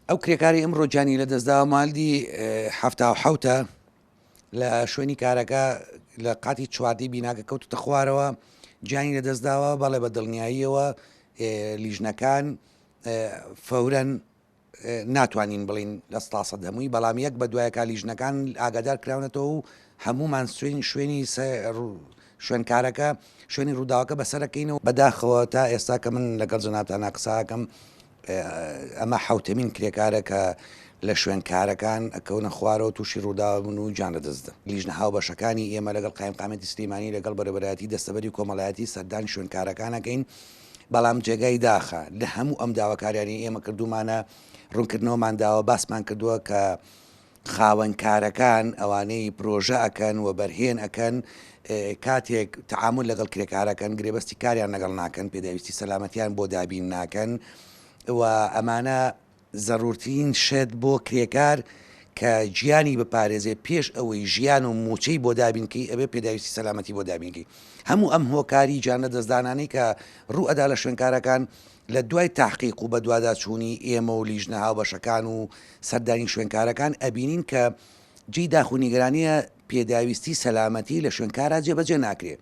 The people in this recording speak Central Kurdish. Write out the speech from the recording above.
ئەو کرێکارەی ئەمڕۆ گیانی لەدەستداوە مالیدی 77ە لە شوێنی کارەکە لە قاتی چواردەی بیناکە کەوتوتە خوارەوە گیانی لەدەستداوە بەڵێ بە دڵنیاییەوە لیژنەکان فەورەن ناتوانین بڵین لە ساسەد هەمووی بەڵام یەک بە دوایەکە لیژنەکان ئاگادار کراونەتەوە و هەمومان سوێن شوێنی شوێنکارەکە شوێنی ڕووداوەکە بەسەرەکەینەوە بەداخەوە تا ئێستا کە من لەگەڵ جەنابتانا قساکەم ئەمە حەوتەمین کرێکارە کە لە شوێن کارەکان ئەکەونە خوارەوە تووشی ڕووداو بن و گیان لەدەست دەن. لیژنە هاوبەشەکانی ئێمە لەگەڵ قایمقامیەتی سلیمانی لەگەڵ بەرێوەبەرایەتی دەستەبەری کۆمەڵایەتی سەردانی شوێن کارەکان ئەکەین، بەڵام جێگای داخە لە هەموو ئەم داواکاریانەی ئێمە کردوومانە ڕوونکردنەوەمان داوە باسمان کردووە کە خاوەن کارەکان ئەوانەی پرۆژە ئەکەن وەبەرهێن ئەکەن کاتێک تەعامول لەگەڵ کرێکارەکەن گرێبەستی کاریان لەگەڵ ناکەن پێداویستی سەلامەتیان بۆ دابین ناکەن و ئەمانە زەرورترین شت بۆ کرێکار کە گیانی بپارێزێ پێش ئەوەی ژیان و موچەی بۆ دابینکەی ئەبێ پێداویستی سەلامەتی بۆ دابینکەی هەموو ئەم هۆکاری گیان لەدەستدانانەی کە ڕوو ئەدا لە شوێنکارەکان لە دوای تەحقیق و بەدواداچوونی ئێمە و لیژنە هاوبەشەکان و سەردانی شوێنکارەکان ئەبینین کە جێی داخ و نیگەرانیە پێداویستی سەلامەتی لە شوێنکارا جێبەجێ ناکرێ.